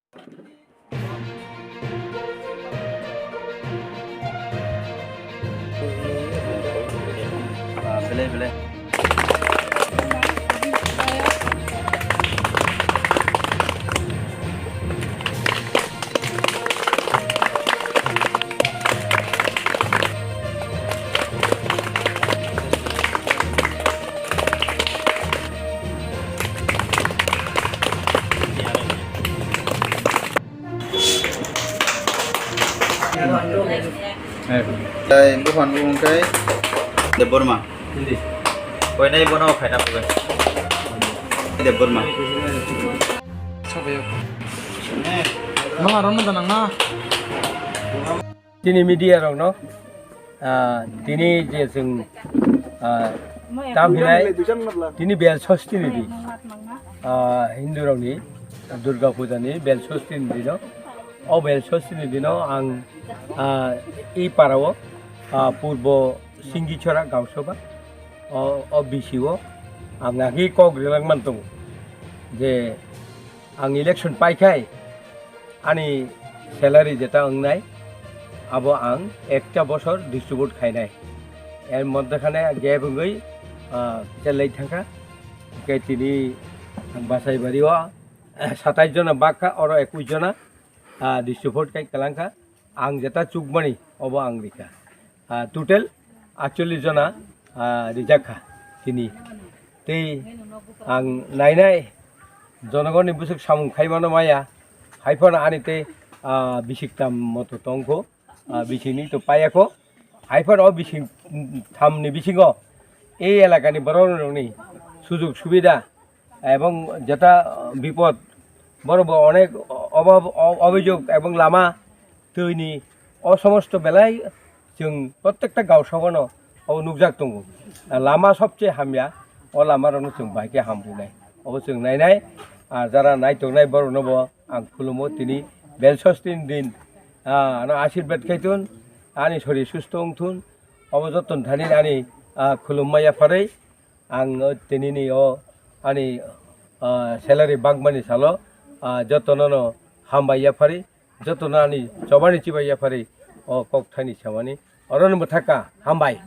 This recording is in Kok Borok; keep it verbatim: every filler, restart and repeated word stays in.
Belai, belai. Tei buphang bumung khe Debbarma. Hindi. Koinai bono khaina phubai. Debbarma. Nang aro no danang na. Tini media rok no, ah, tini je chwng, ah, tam hinai, tini bel sosti ni di, ah, Hindu rok ni Durga Puja ni bel sosti ni di no, o bel sosti ni di no ang, ah, i para o, ah, purbo Singichora Gausabha, o, o bisi o ang nagi kok rilak man tongo je ang election pai khai, ani salary jeta wngnai, abo ang ekta bosor distribute khainai. Er moddhe khane gap wngwi, ah, chelai thangkha. Hwnkhe tini ang Basaibari o, eh, satais jona bakha, oro ekwis jona, ah, distribute khai kwlangkha. Ang jeta chukmani, obo ang rikha. Ah, total atchollish jona, ah, rijak kha tini. Tei ang nainai, jonogonni bwswk samung khaimano maya, haiphano ani tei, ah, bisik tam moto tongkho, ah, bisingni to payakho, haiphano o bising thamni bisingo ei elakani bororokni sujug subida ebong jeta bipod, borok bo onek obab, o-, obijog ebong lama, twini, o somosto belai chwng prottekta gaosagano o nukjak tongo. Lama sobse hamya, o lamarokno chwng bahai khe hamrwnai. Obo chwng nainai, ah, jara naitongnai borokno bo ang khulumo tini bel sostini din, ah, ano ashirbad khaitun, ani sori susto wngthun, obo jottoni thani ani, ah, khulumma yapharwi. Ang o tinini o ani, ah, salary bakmani salo, ah, jotono no hambai yaphari, jotono ani chobani chibai yaphari o kok thani samani. Oro no bwthaka hambai.